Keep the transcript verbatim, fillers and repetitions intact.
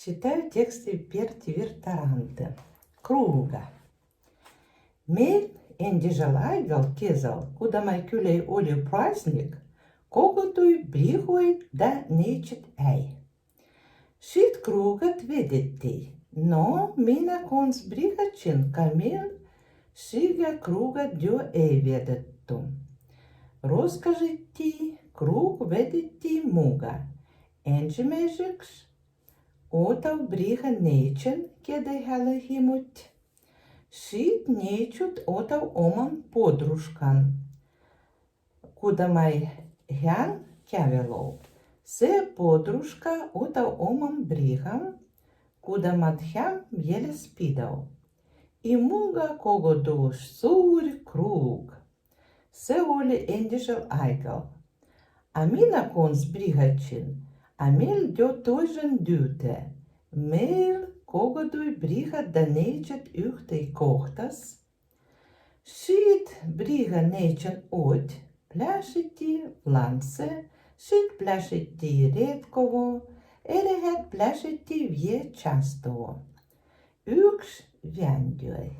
Читаю текст Берты Вирт Таранты. Круга. Мейл эндижел аигал кезал, куда май кюлей олё праздник, когодуй бригуй да нечит эй. Шид кругад ведетти, но мина конс бригачин камел шига кругад дё эй ведетту. Роскажитти круг ведетти муга. Энджи межикш отав брига нечен, кедай хала химуть. Шид нечут отав оман подружкан, куда май хян кявелов. Се подружка отав оман бриган, куда мад хям веля спидав. И муга когодуй сурь круг. Се оле эндижел аигал. А мина конс бригачин амел дё тойжен дюте. Мейл когодуй брига да нечет юхтей кохтас. Шид брига нечен одь пляшетти лансе, шид пляшетти редково, ереһед пляшетти вие частово. Юкш вяндьой.